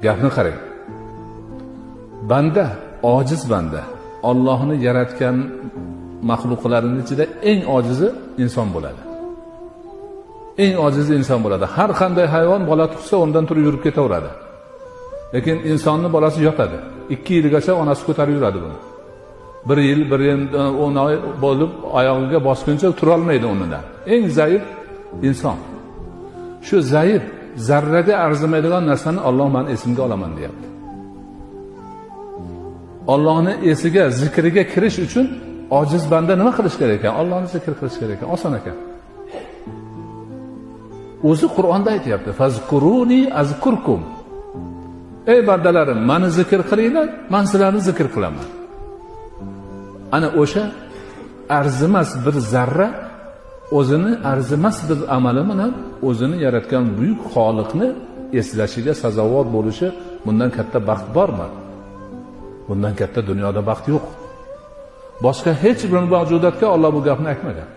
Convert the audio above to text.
Gapni qarang. Banda, ojiz banda. Allohni yaratgan maxluqlarining ichida eng ojizi inson bo'ladi. Eng ojizi inson bo'ladi. Har qanday hayvon bola tug'sa, undan turib yurib ketaveradi. Lekin insonni bolasi yotadi. 2 yilgacha onasi ko'tarib yuradi buni. 1 yil, 1 yil 10 oy bo'lib oyog'iga bosguncha turolmaydi o'rnidan. Eng zaif inson. Shu zaif, zarraga arzimaydigan narsani Alloh meni esimga olaman deyapti. Allohni esiga, zikriga kirish uchun ojiz banda nima qilish kerak ekan? Allohni zikr qilish kerak ekan. Oson ekan. O'zi Qur'onda aytyapti: "Fazkuruni azkurkum." Ey bandalarim, meni zikr qilinglar, men sizlarni zikr qilaman. Ana o'sha arzimas bir zarra o'zini arzimas bir amali bilan o'zini yaratgan buyuk Xoliqni eslashiga sazovor bo'lishi, bundan katta baxt bormi? Bundan katta dunyoda baxt yo'q. Boshqa hech bir mavjudotga Alloh bu gapni aytmagan.